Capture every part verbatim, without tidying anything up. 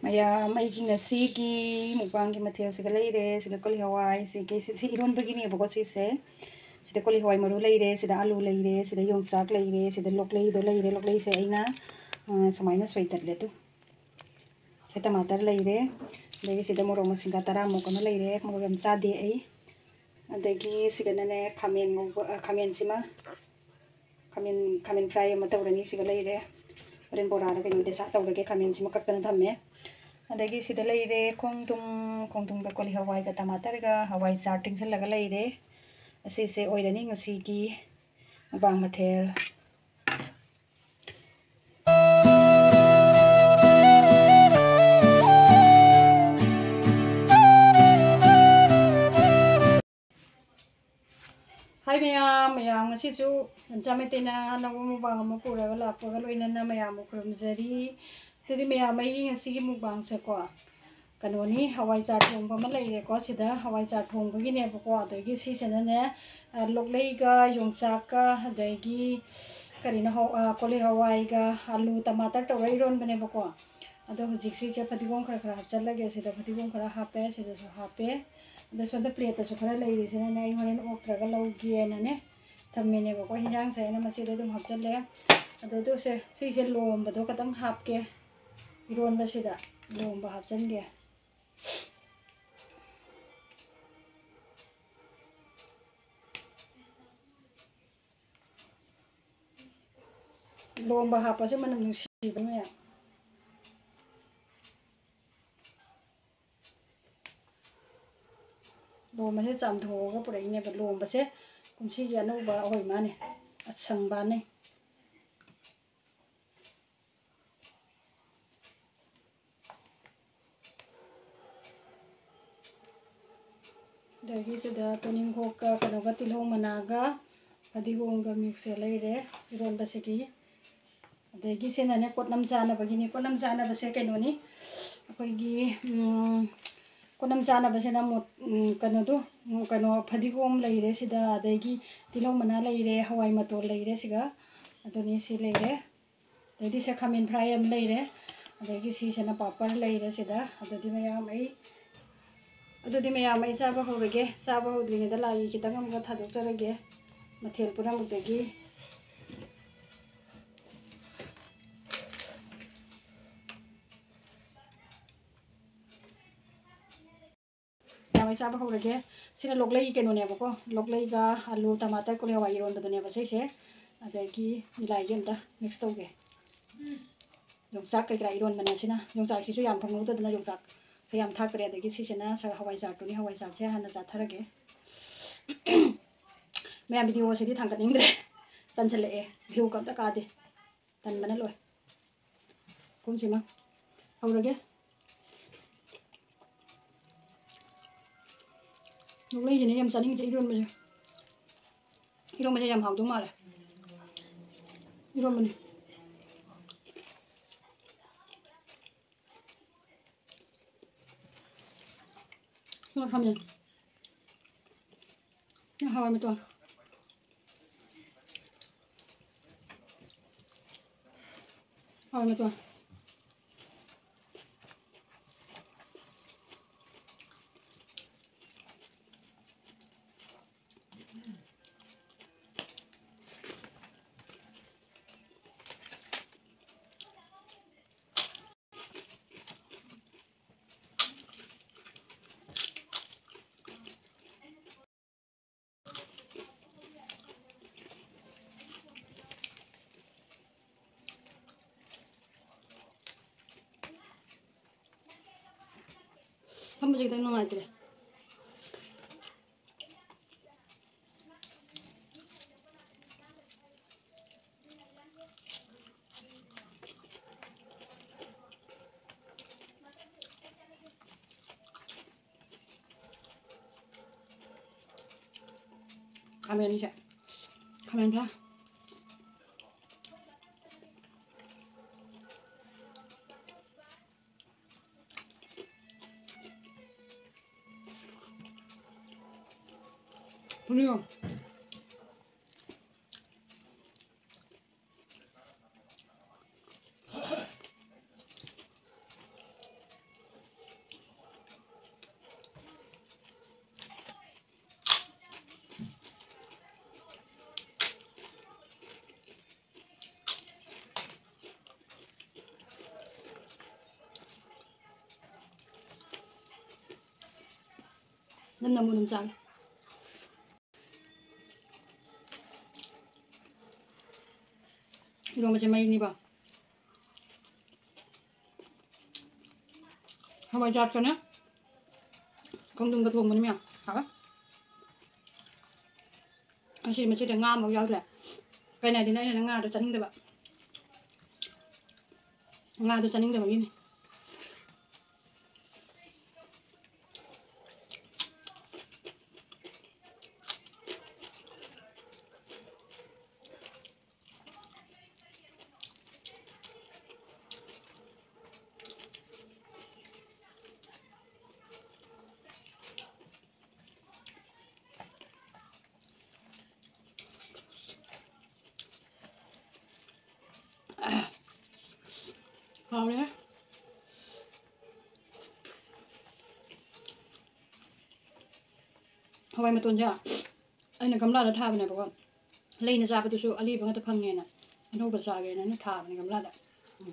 ꯃꯌꯥꯝ, ꯑꯩꯒꯤ ꯉꯁꯤꯒꯤ ꯃꯨꯛꯕꯥꯡꯒꯤ ꯃꯊꯦꯜꯁꯤꯒ ꯂꯩꯔꯦ꯫ ꯁꯤꯗ ꯀꯣꯂꯤ ꯍꯋꯥꯏ, ꯁꯤꯒꯤ, ꯁꯤ, ꯁꯤ ꯏꯔꯣꯟꯕꯒꯤꯅꯦꯕꯀꯣ ꯁꯤꯁꯦ꯫ ꯁꯤꯗ ꯀꯣꯂꯤ ꯍꯋꯥꯏ ꯃꯔꯨ ꯂꯩꯔꯦ, ꯁꯤꯗ ꯑꯂꯨ ꯂꯩꯔꯦ, ꯁꯤꯗ ꯌꯣꯡꯆꯥꯛ ꯂꯩꯔꯦ, ꯁꯤꯗ ꯂꯣꯛꯂꯩꯗꯣ ꯂꯩꯔꯦ꯫ ꯂꯣꯛꯂꯩꯁꯦ ꯑꯩꯅ, ꯑ, ꯁꯨꯃꯥꯏꯅ ꯁꯣꯏꯗꯠꯂꯦ ꯑꯗꯨ꯫ ꯁꯤꯗ ꯇꯃꯥꯇꯔ ꯂꯩꯔꯦ, ꯑꯗꯒꯤ ꯁꯤꯗ ꯃꯣꯔꯣꯛ ꯃꯁꯤꯡꯒ ꯇꯔꯥꯃꯨꯛ ꯑꯃ ꯂꯩꯔꯦ꯫ ꯃꯣꯔꯣꯛ ꯌꯥꯝ ꯆꯥꯗꯦ ꯑꯩ꯫ ꯑꯗꯒꯤ ꯁꯤꯗꯅꯅꯦ ꯈꯥꯃꯦꯟ ꯉꯧꯕ, ꯑ, ꯈꯥꯃꯦꯟꯁꯤꯃ ꯈꯥꯃꯦꯟ, ꯈꯥꯃꯦꯟ fry ꯑꯃ ꯇꯧꯔꯅꯤ꯫ ꯁꯤꯒ ꯂꯩꯔꯦ꯫ ꯍꯣꯔꯦꯟ ꯕꯣꯔꯥꯗ ꯀꯩꯅꯣꯗ ꯁꯥ ꯇꯧꯔꯒꯦ꯫ ꯈꯥꯃꯦꯟꯁꯤꯃ ꯀꯛꯇꯅ ꯊꯝꯃꯦ꯫ ꯑꯗꯒꯤ ꯁꯤꯗ ꯂꯩꯔꯦ ꯈꯣꯡꯗ꯭ꯔꯨꯝ, ꯈꯣꯡꯗ꯭ꯔꯨꯝꯒ ꯀꯣꯂꯤ ꯍꯋꯥꯏꯒ ꯇꯃꯥꯇꯔꯒ ꯍꯋꯥꯏꯖꯥꯔ ꯇꯤꯡꯁꯜꯂꯒ ꯂꯩꯔꯦ꯫ ꯑꯁꯤꯁꯦ ꯑꯣꯏꯔꯅꯤ ꯉꯁꯤꯒꯤ ꯃꯨꯛꯕꯥꯡ ꯃꯊꯦꯜ꯫ Hi ꯃꯌꯥꯝ, ꯃꯌꯥꯝ ꯉꯁꯤꯁꯨ ꯅꯟꯆꯥ ꯃꯩꯇꯩꯅ ꯑꯅꯧꯕ ꯃꯨꯛꯕꯥꯡ ꯑꯃ ꯄꯨꯔꯒ ꯂꯥꯛꯄꯒ ꯂꯣꯏꯅꯅ ꯃꯌꯥꯝꯕꯨ ꯈꯨꯔꯨꯝꯖꯔꯤ꯫ ꯑꯗꯨꯗꯤ ꯃꯌꯥꯝ, ꯑꯩꯒꯤ ꯉꯁꯤꯒꯤ ꯃꯨꯛꯕꯥꯡꯁꯦꯀꯣ, ꯀꯩꯅꯣꯅꯤ, ꯍꯋꯥꯏꯖꯥꯔ ꯊꯣꯡꯕ ꯑꯃ ꯂꯩꯔꯦꯀꯣ꯫ ꯁꯤꯗ ꯍꯋꯥꯏꯖꯥꯔ ꯊꯣꯡꯕꯒꯤꯅꯦꯕꯀꯣ꯫ ꯑꯗꯒꯤ ꯁꯤꯁꯤꯅꯅꯦ, ꯑ, ꯂꯣꯛꯂꯩꯒ ꯌꯣꯡꯆꯥꯛꯀ, ꯑꯗꯒꯤ ꯀꯔꯤꯅꯣ, ꯍꯧ-, ꯑ, ꯀꯣꯂꯤ ꯍꯋꯥꯏꯒ ꯑꯂꯨ ꯇꯃꯥꯇꯔ ꯇꯧꯔ ꯏꯔꯣꯟꯕꯅꯦꯕꯀꯣ꯫ ꯑꯗꯣ ꯍꯧꯖꯤꯛ ꯁꯤꯁꯦ ꯐꯗꯤꯒꯣꯝ ꯈꯔ ꯈꯔ ꯍꯥꯞꯆꯜꯂꯒꯦ꯫ ꯁꯤꯗ ꯐꯗꯤꯒꯣꯝ ꯈꯔ ꯍꯥꯞꯄꯦ, ꯁꯤꯗꯁꯨ ꯍꯥꯞꯄꯦ꯫ ꯑꯗ ꯁꯣꯝꯗ plateꯇꯁꯨ ꯈꯔ ꯂꯩꯔꯤꯁꯤꯅꯅꯦ, ꯑꯩ ꯍꯣꯔꯦꯟ ꯑꯣꯛꯇ꯭ꯔꯒ ꯂꯧꯒꯦꯅꯅꯦ ꯊꯝꯃꯤꯅꯦꯕꯀꯣ꯫ ꯍꯤꯟꯖꯥꯡꯁꯦ ꯑꯩꯅ ꯃꯆꯤꯗ ꯑꯗꯨꯝ ꯍꯥꯞꯆꯜꯂꯦ꯫ ꯑꯗꯣ ꯑꯗꯨꯁꯦ, ꯁꯤꯁꯦ ꯂꯣꯝꯕꯗꯣ ꯈꯇꯪ ꯍꯥꯞꯀꯦ꯫ ꯏꯔꯣꯟꯕꯁꯤꯗ ꯂꯣꯝꯕ ꯍꯥꯞꯆꯟꯒꯦ꯫ ꯂꯣꯝꯕ ꯍꯥꯞꯄꯁꯦ ꯃꯅꯝ ꯅꯨꯡꯁꯤꯕ ꯃꯌꯥꯝ꯫ ꯂꯣꯝꯕꯁꯦ ꯆꯥꯝꯊꯣꯛꯑꯒ ꯄꯨꯔꯛꯏꯅꯦꯕ꯫ ꯂꯣꯝꯕꯁꯦ ꯀꯨꯝꯁꯤꯒꯤ ꯑꯅꯧꯕ ꯑꯣꯏ ꯃꯥꯅꯦ, ꯑꯁꯪꯕꯅꯦ꯫ ꯑꯗꯒꯤ ꯁꯤꯗ ꯇꯣꯅꯤꯡꯈꯣꯛꯀ ꯀꯩꯅꯣꯒ, ꯇꯤꯜꯍꯧ ꯃꯅꯥꯒ ꯐꯗꯤꯒꯣꯝꯒ mixꯁꯦ ꯂꯩꯔꯦ ꯏꯔꯣꯟꯕꯁꯤꯒꯤ꯫ ꯑꯗꯒꯤ ꯁꯤꯅꯅꯦ ꯀꯣꯠꯅꯝ ꯆꯥꯅꯕꯒꯤꯅꯤ꯫ ꯀꯣꯠꯅꯝ ꯆꯥꯅꯕꯁꯦ ꯀꯩꯅꯣꯅꯤ, ꯑꯩꯈꯣꯏꯒꯤ, ꯎꯝ, ꯀꯣꯠꯅꯝ ꯆꯥꯅꯕꯁꯤꯅ ꯃꯣꯠ-, ꯎꯝ, ꯀꯩꯅꯣꯗꯣ, ꯎꯝ, ꯀꯩꯅꯣ, ꯐꯗꯤꯒꯣꯝ ꯂꯩꯔꯦ ꯁꯤꯗ, ꯑꯗꯒꯤ ꯇꯤꯜꯍꯧ ꯃꯅꯥ ꯂꯩꯔꯦ, ꯍꯋꯥꯏ ꯃꯇꯣꯜ ꯂꯩꯔꯦ ꯁꯤꯒ, ꯑꯗꯨꯅꯤ ꯁꯤ ꯂꯩꯔꯦ꯫ ꯑꯗꯩꯗꯤ ꯁꯦ ꯈꯥꯃꯦꯟ fry ꯑꯃ ꯂꯩꯔꯦ꯫ ꯑꯗꯒꯤ ꯁꯤꯁꯤꯅ ꯄꯥꯄꯔ ꯂꯩꯔꯦ ꯁꯤꯗ꯫ ꯑꯗꯨꯗꯤ ꯃꯌꯥꯝ ꯑꯩ, ꯑꯗꯨꯗꯤ ꯃꯌꯥꯝ ꯑꯩ ꯆꯥꯕ ꯍꯧꯔꯒꯦ꯫ ꯆꯥꯕ ꯍꯧꯗ꯭ꯔꯤꯉꯩꯗ ꯂꯥꯏꯒꯤ ꯈꯤꯇꯪ ꯑꯃꯨꯛꯀ ꯊꯥꯗꯣꯛꯆꯔꯒꯦ ꯃꯊꯦꯜ ꯄꯨꯝꯅꯃꯛꯇꯒꯤ꯫ ꯌꯥꯝꯃꯩ ꯆꯥꯕ ꯍꯧꯔꯒꯦ꯫ ꯁꯤꯅ ꯂꯣꯛꯂꯩ ꯀꯩꯅꯣꯅꯦꯕꯀꯣ, ꯂꯣꯛꯂꯩꯒ ꯑꯂꯨ, ꯇꯃꯥꯇꯔ, ꯀꯣꯂꯤ ꯍꯋꯥꯏ ꯏꯔꯣꯟꯕꯗꯨꯅꯦꯕ ꯁꯤꯁꯦ꯫ ꯑꯗꯒꯤ ꯃꯤꯂꯥꯏꯁꯦ ꯑꯝꯇ ꯃꯤꯛꯁ ꯇꯧꯒꯦ꯫ ꯌꯣꯡꯆꯥꯛ ꯀꯩꯀꯔꯥ ꯏꯔꯣꯟꯕꯅꯦ ꯁꯤꯅ꯫ ꯌꯣꯡꯆꯥꯛꯁꯤꯁꯨ ꯌꯥꯝ ꯐꯪꯍꯧꯗꯗꯅ ꯌꯣꯡꯆꯥꯛꯁꯦ ꯌꯥꯝ ꯊꯥꯛꯇ꯭ꯔꯦ꯫ ꯑꯗꯒꯤ ꯁꯤꯁꯤꯅ ꯁ-, ꯍꯋꯥꯏꯖꯥꯔꯗꯨꯅꯤ, ꯍꯋꯥꯏꯖꯥꯔꯁꯦ ꯍꯥꯟꯅ ꯆꯥꯊꯔꯒꯦ꯫ ꯃꯌꯥꯝ ꯚꯤꯗꯤꯑꯣꯁꯤꯗꯤ ꯊꯥꯡꯒꯠꯅꯤꯡꯗ꯭ꯔꯦ, ꯇꯟꯁꯤꯜꯂꯛꯑꯦ, ꯚ꯭ꯌꯨꯒ ꯑꯝꯇ ꯀꯥꯗꯦ꯫ ꯇꯟꯕꯅ ꯂꯣꯏ꯫ ꯀꯨꯝꯁꯤꯃ ꯍꯧꯔꯒꯦ꯫ ꯅꯣꯛꯂꯩꯁꯤꯅꯦ ꯌꯥꯝ ꯆꯥꯅꯤꯡꯉꯤꯁꯦ, ꯏꯔꯣꯟꯕꯁꯦ꯫ ꯏꯔꯣꯟꯕꯁꯦ ꯌꯥꯝ ꯍꯥꯎꯗꯧ ꯃꯥꯜꯂꯦ꯫ ꯏꯔꯣꯟꯕꯅꯤ꯫ ꯁꯤꯃ ꯈꯥꯃꯦꯟ꯫ ꯁꯤꯅ ꯍꯋꯥꯏ ꯃꯇꯣꯟ꯫ ꯍꯋꯥꯏ ꯃꯇꯣꯟ꯫ ꯐꯝꯕꯁꯦ ꯈꯤꯇꯪ ꯅꯨꯡꯉꯥꯏꯇ꯭ꯔꯦ꯫ ꯈꯥꯃꯦꯟꯁꯦ, ꯈꯥꯃꯦꯟ ꯈꯔ꯫ ꯄꯨꯅꯤꯌꯣ꯫ ꯅꯝ ꯅꯝꯃꯨ ꯑꯗꯨꯝ ꯆꯥꯒꯦ꯫ ꯏꯔꯣꯝꯕꯁꯦ ꯃꯩꯅꯤꯕ꯫ ꯍꯋꯥꯏꯖꯥꯔꯀꯅꯦ ꯈꯣꯡꯗ꯭ꯔꯨꯝꯒ ꯊꯣꯡꯕꯅꯤ ꯃꯌꯥꯝ꯫ ꯍꯥꯎꯋꯦ꯫ ꯉꯁꯤ ꯃꯁꯤꯗ ꯉꯥ ꯑꯃꯐꯥꯎ ꯌꯥꯎꯗ꯭ꯔꯦ꯫ ꯀꯩꯅꯣ ꯍꯥꯏꯗꯤꯅꯦ, ꯑꯩꯅ ꯉꯥꯗꯣ ꯆꯥꯅꯤꯡꯗꯕ꯫ ꯉꯥꯗꯣ ꯆꯥꯅꯤꯡꯗꯕꯒꯤꯅꯤ꯫ ꯍꯥꯎꯔꯦ꯫ ꯍꯋꯥꯏ ꯃꯇꯣꯟꯁꯦ ꯑꯩꯅ ꯒꯝꯂꯥꯗ ꯊꯥꯕꯅꯦꯕꯀꯣ꯫ ꯂꯩꯅ ꯆꯥꯕꯗꯨꯁꯨ ꯑꯂꯤꯕ ꯉꯥꯛꯇ ꯐꯪꯉꯦꯅ ꯑꯅꯧꯕ ꯆꯥꯒꯦꯅ ꯑꯩꯅ ꯊꯥꯕꯅꯦ ꯒꯝꯂꯥꯗ꯫ ꯎꯝ꯫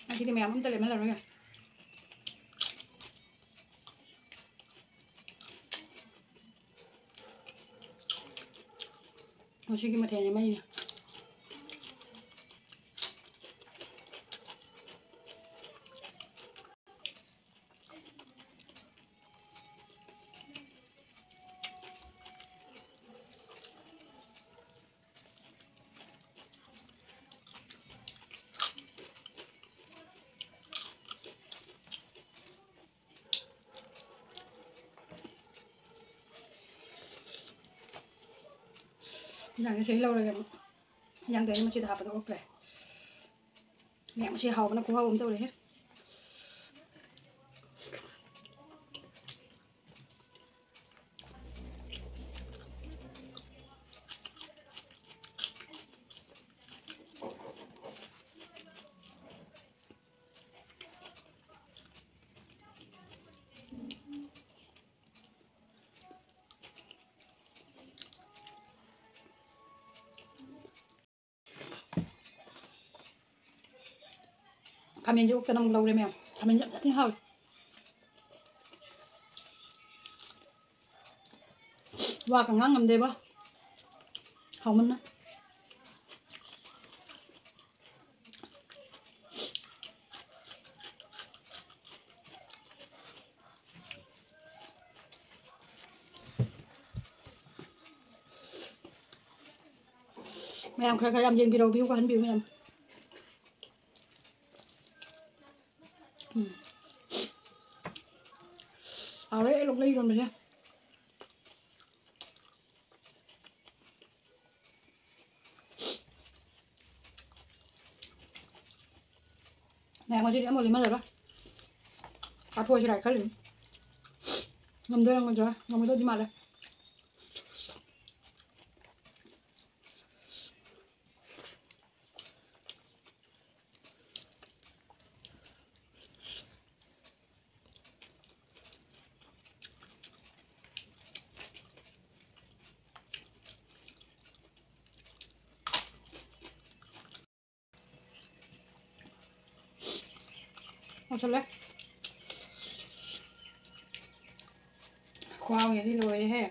ꯉꯁꯤꯗꯤ ꯃꯌꯥꯝ ꯑꯝꯇ ꯂꯦꯝꯍꯜꯂꯔꯣꯏꯒꯦ꯫ ꯉꯁꯤꯒꯤ ꯃꯊꯦꯜꯁꯦ ꯃꯩꯅꯦ꯫ ꯏꯟꯖꯥꯡꯁꯦ ꯁꯤ ꯂꯧꯔꯒꯦ ꯑꯃꯨꯛ꯫ ꯏꯟꯖꯥꯡꯗꯣ ꯑꯩ ꯃꯁꯤꯗ ꯍꯥꯞꯄꯗꯣ ꯑꯣꯛꯇ꯭ꯔꯦ꯫ ꯃꯌꯥꯝ ꯁꯤ ꯍꯥꯎꯕꯅ ꯈꯨꯍꯥꯎ ꯑꯃ ꯇꯧꯔꯦꯍꯦ꯫ ꯈꯥꯃꯦꯟꯁꯦ ꯑꯣꯛꯇꯅ ꯑꯃꯨꯛ ꯂꯧꯔꯦ ꯃꯌꯥꯝ꯫ ꯈꯥꯃꯦꯟꯁꯦ ꯌꯥꯝ ꯊꯤꯅ ꯍꯥꯎꯋꯦ꯫ ꯋꯥꯒ ꯉꯥꯡ ꯉꯝꯗꯦꯕ꯫ ꯍꯥꯎꯃꯟꯅ꯫ ꯃꯌꯥꯝ ꯈꯔ ꯈꯔ ꯌꯥꯝ ꯌꯦꯡꯕꯤꯔꯧ, view ꯀꯥꯍꯟꯕꯤꯌꯨ ꯃꯌꯥꯝ꯫ ꯎꯝ꯫ ꯍꯥꯎꯔꯦ ꯂꯣꯛꯂꯩ ꯏꯔꯣꯟꯕꯁꯦ꯫ ꯃꯌꯥꯝ ꯉꯁꯤꯗꯤ ꯑꯃ ꯂꯦꯝꯍꯜꯂꯔꯣꯏ꯫ ꯆꯥꯊꯣꯛꯑꯁꯤꯔꯥ ꯈꯜꯂꯤꯅꯤ꯫ ꯉꯝꯗꯣꯏꯔꯥ ꯉꯝꯃꯣꯏꯗꯣꯏꯔꯥ? ꯉꯝꯃꯣꯏꯗꯧꯗꯤ ꯃꯥꯜꯂꯦ꯫ ꯂꯣꯏꯁꯜꯂꯦ꯫ ꯈ꯭ꯋꯥꯡꯁꯤꯗꯤ ꯂꯣꯏꯔꯦꯍꯦ꯫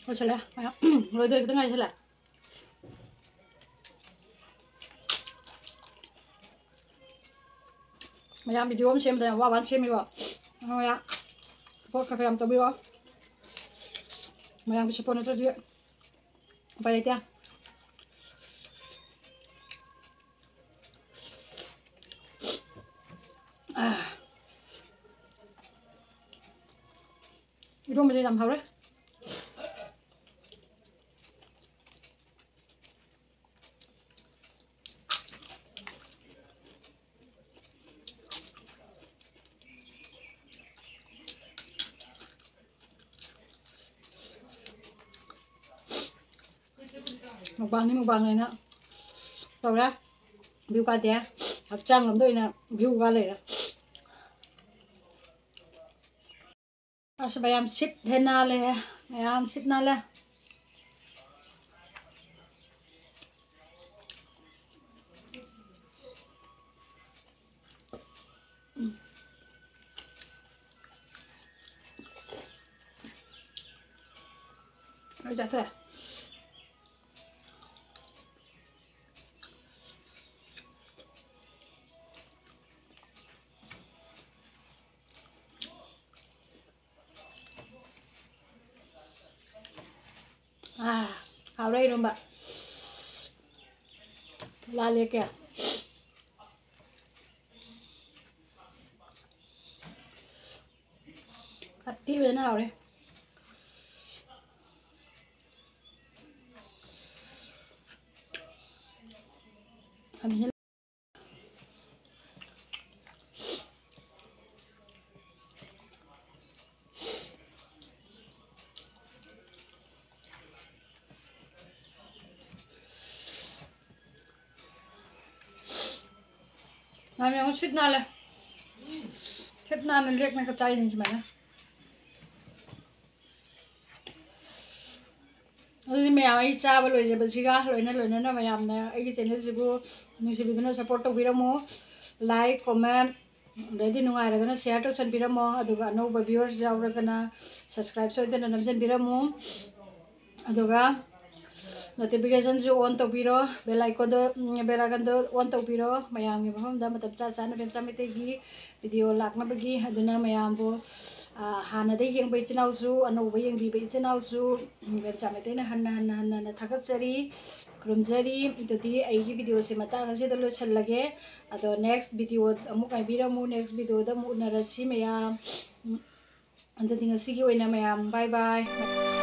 ꯂꯣꯏꯁꯜꯂꯦ꯫ ꯃꯌꯥꯝ ꯂꯣꯏꯗꯣꯔꯦ, ꯈꯤꯇꯪ ꯉꯥꯏꯁꯜꯂꯦ꯫ ꯃꯌꯥꯝ video ꯑꯃ ꯁꯦꯝꯕꯗ ꯌꯥꯝ ꯋꯥ ꯋꯥꯅ ꯁꯦꯝꯃꯤꯀꯣ꯫ ꯑꯗꯨꯅ ꯃꯌꯥꯝ support ꯈꯔ ꯈꯔ ꯌꯥꯝ ꯇꯧꯕꯤꯔꯣ꯫ ꯃꯌꯥꯝꯒꯤ ꯁꯄꯣꯔꯠ ꯅꯠꯇ꯭ꯔꯗꯤ ꯎꯄꯥꯏ ꯂꯩꯇꯦ꯫ ꯑꯥ꯫ ꯏꯔꯣꯝꯕꯁꯦ ꯌꯥꯝ ꯍꯥꯎꯔꯦ꯫ ꯃꯨꯛꯕꯥꯡꯅꯤ, ꯃꯨꯛꯕꯥꯡꯅꯦꯅ ꯇꯧꯔꯦ꯫ ꯚ꯭ꯌꯨ ꯀꯥꯗꯦ꯫ ꯍꯛꯆꯥꯡ ꯂꯣꯝꯗ ꯑꯣꯏꯅ ꯚ꯭ꯌꯨ ꯀꯥ ꯂꯩꯔꯦ꯫ ꯑꯁ, ꯃꯌꯥꯝ ꯁꯤꯠ ꯍꯦ ꯅꯥꯜꯂꯦ꯫ ꯃꯌꯥꯝ ꯁꯤꯠ ꯅꯥꯜꯂꯦ꯫ ꯎꯝ꯫ ꯂꯣꯏ ꯆꯥꯊꯣꯛꯑꯦ꯫ ꯑꯥ, ꯍꯥꯎꯔꯦ ꯏꯔꯣꯝꯕ꯫ ꯂꯥꯜꯂꯦ ꯀꯌꯥ꯫ ꯑꯇꯤꯕꯅ ꯍꯥꯎꯔꯦ꯫ ꯈꯥꯃꯦꯟ ꯃꯌꯥꯝ ꯌꯦꯡꯉꯨ, ꯁꯤꯠ ꯅꯥꯜꯂꯦ꯫ ꯁꯤꯠ ꯅꯥꯟꯅ ꯂꯦꯛꯅꯒ ꯆꯥꯏꯅꯤ ꯁꯨꯃꯥꯏꯅ꯫ ꯑꯗꯨꯗꯤ ꯃꯌꯥꯝ, ꯑꯩ ꯆꯥꯕ ꯂꯣꯏꯖꯕꯁꯤꯒ ꯂꯣꯏꯅ ꯂꯣꯏꯅꯅ ꯃꯌꯥꯝꯅ ꯑꯩꯒꯤ ꯆꯦꯅꯦꯜꯁꯤꯕꯨ ꯅꯨꯡꯁꯤꯕꯤꯗꯨꯅ ꯁꯞꯄꯣꯔꯠ ꯇꯧꯕꯤꯔꯝꯃꯨ꯫ ꯂꯥꯏꯛ, ꯀꯣꯃꯦꯟ, ꯑꯗꯩꯗꯤ ꯅꯨꯡꯉꯥꯏꯔꯒꯅ ꯁꯤꯌꯥꯔ ꯇꯧꯁꯟꯕꯤꯔꯝꯃꯣ꯫ ꯑꯗꯨꯒ ꯑꯅꯧꯕ ꯚ꯭ꯌꯨꯋꯔꯁ ꯌꯥꯎꯔꯒꯅ ꯁꯕꯁꯀ꯭ꯔꯥꯏꯕ ꯁꯣꯏꯗꯅ ꯅꯝꯖꯟꯕꯤꯔꯝꯃꯨ꯫ ꯑꯗꯨꯒ Notificationꯁꯨ on ꯇꯧꯕꯤꯔꯣ, bell iconꯗꯣ, ꯎꯝ, bell iconꯗꯣ on ꯇꯧꯕꯤꯔꯣ꯫ ꯃꯌꯥꯝꯒꯤ ꯃꯐꯝꯗ ꯃꯇꯝ ꯆꯥ ꯆꯥꯅ ꯕꯦꯝꯆꯥ ꯃꯩꯇꯩꯒꯤ video ꯂꯥꯛꯅꯕꯒꯤ꯫ ꯑꯗꯨꯅ ꯃꯌꯥꯝꯕꯨ, ꯑ, ꯍꯥꯟꯅꯗꯒꯤ ꯌꯦꯡꯕ ꯏꯆꯤꯟ ꯏꯅꯥꯎꯁꯨ, ꯑꯅꯧꯕ ꯌꯦꯡꯕꯤꯕ ꯏꯆꯤꯟ ꯏꯅꯥꯎꯁꯨ, ꯎꯝ, ꯕꯦꯝꯆꯥ ꯃꯩꯇꯩꯅ ꯍꯟꯅ ꯍꯟꯅ ꯍꯟꯅ ꯍꯟꯅ ꯊꯥꯒꯠꯆꯔꯤ, ꯈꯨꯔꯨꯝꯖꯔꯤ꯫ ꯑꯗꯨꯗꯤ ꯑꯩꯒꯤ videoꯁꯦ ꯃꯇꯥꯡ ꯑꯁꯤꯗ ꯂꯣꯏꯁꯤꯜꯂꯒꯦ꯫ ꯑꯗꯣ next video ꯑꯃꯨꯛ ꯉꯥꯏꯕꯤꯔꯝꯃꯨ, next videoꯗ ꯑꯃꯨꯛ ꯎꯅꯔꯁꯤ ꯃꯌꯥꯝ꯫ ꯎꯝ, ꯑꯗꯨꯗꯤ ꯉꯁꯤꯒꯤ ꯑꯣꯏꯅ ꯃꯌꯥꯝ bye bye꯫